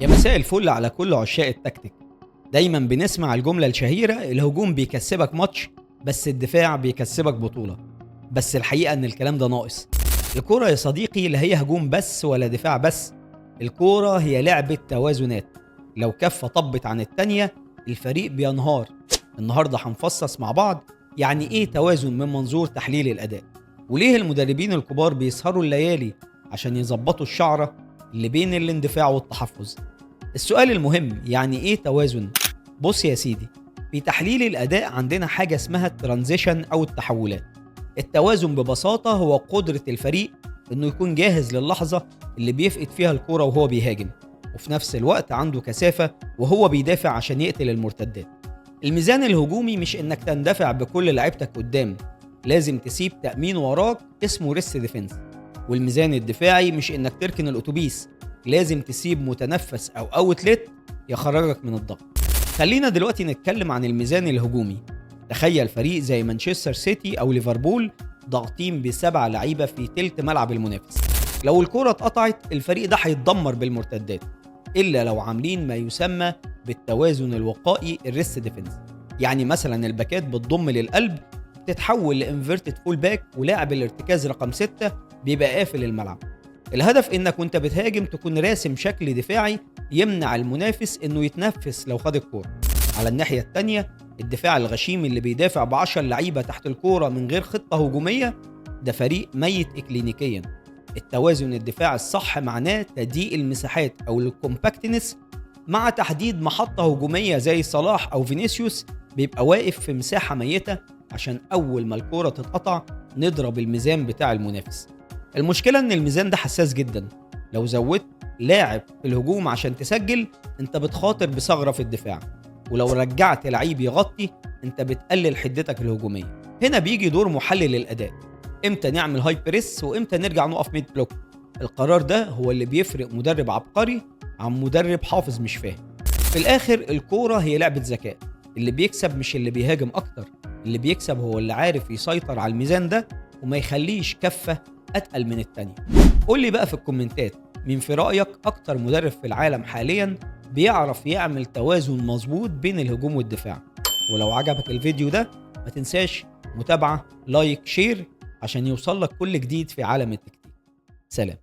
يا مساء الفل على كل عشاق التكتيك. دايما بنسمع الجملة الشهيرة: الهجوم بيكسبك ماتش، بس الدفاع بيكسبك بطولة. بس الحقيقة ان الكلام ده ناقص. الكورة يا صديقي لا هي هجوم بس ولا دفاع بس، الكورة هي لعبة توازنات. لو كفة طبت عن التانية الفريق بينهار. النهاردة هنفصص مع بعض يعني ايه توازن من منظور تحليل الأداء، وليه المدربين الكبار بيسهروا الليالي عشان يظبطوا الشعرة اللي بين الاندفاع والتحفظ. السؤال المهم: يعني ايه توازن؟ بص يا سيدي، في تحليل الأداء عندنا حاجة اسمها ال transition أو التحولات. التوازن ببساطة هو قدرة الفريق إنه يكون جاهز للحظة اللي بيفقد فيها الكورة وهو بيهاجم، وفي نفس الوقت عنده كثافة وهو بيدافع عشان يقتل المرتدات. الميزان الهجومي مش إنك تندفع بكل لعيبتك قدام، لازم تسيب تأمين وراك اسمه rest defense. والميزان الدفاعي مش إنك تركن الأتوبيس، لازم تسيب متنفس أو outlet يخرجك من الضغط. خلينا دلوقتي نتكلم عن الميزان الهجومي. تخيل فريق زي مانشستر سيتي أو ليفربول ضاغطين بسبع لعيبة في تلت ملعب المنافس. لو الكرة اتقطعت الفريق ده هيتدمر بالمرتدات، إلا لو عاملين ما يسمى بالتوازن الوقائي، ال rest defense. يعني مثلا الباكات بتضم للقلب، بتتحول ل inverted full back، ولاعب الارتكاز رقم 6 بيبقى قافل الملعب. الهدف انك وانت بتهاجم تكون راسم شكل دفاعي يمنع المنافس انه يتنفس لو خد الكوره. على الناحية التانية، الدفاع الغشيم اللي بيدافع ب10 لعيبه تحت الكورة من غير خطه هجوميه، ده فريق ميت اكلينيكيا. التوازن الدفاعي الصح معناه تضييق المساحات او ال compactness مع تحديد محطة هجومية زي صلاح او فينيسيوس بيبقى واقف في مساحة ميته، عشان اول ما الكورة تتقطع نضرب الميزان بتاع المنافس. المشكلة ان الميزان ده حساس جدا. لو زودت لاعب في الهجوم عشان تسجل، انت بتخاطر بثغره في الدفاع، ولو رجعت لعيب يغطي انت بتقلل حدتك الهجوميه. هنا بيجي دور محلل الاداء: امتى نعمل high press وامتى نرجع نقف mid block؟ القرار ده هو اللي بيفرق مدرب عبقري عن مدرب حافظ مش فاهم. في الاخر، الكورة هي لعبه ذكاء. اللي بيكسب مش اللي بيهاجم اكتر، اللي بيكسب هو اللي عارف يسيطر على الميزان ده وما يخليش كفه اتقل من التانية. قول لي بقى في الكومنتات: مين في رايك اكتر مدرب في العالم حاليا بيعرف يعمل توازن مظبوط بين الهجوم والدفاع؟ ولو عجبك الفيديو ده ما تنساش متابعة، like، share، عشان يوصل لك كل جديد في عالم التكتيك. سلام.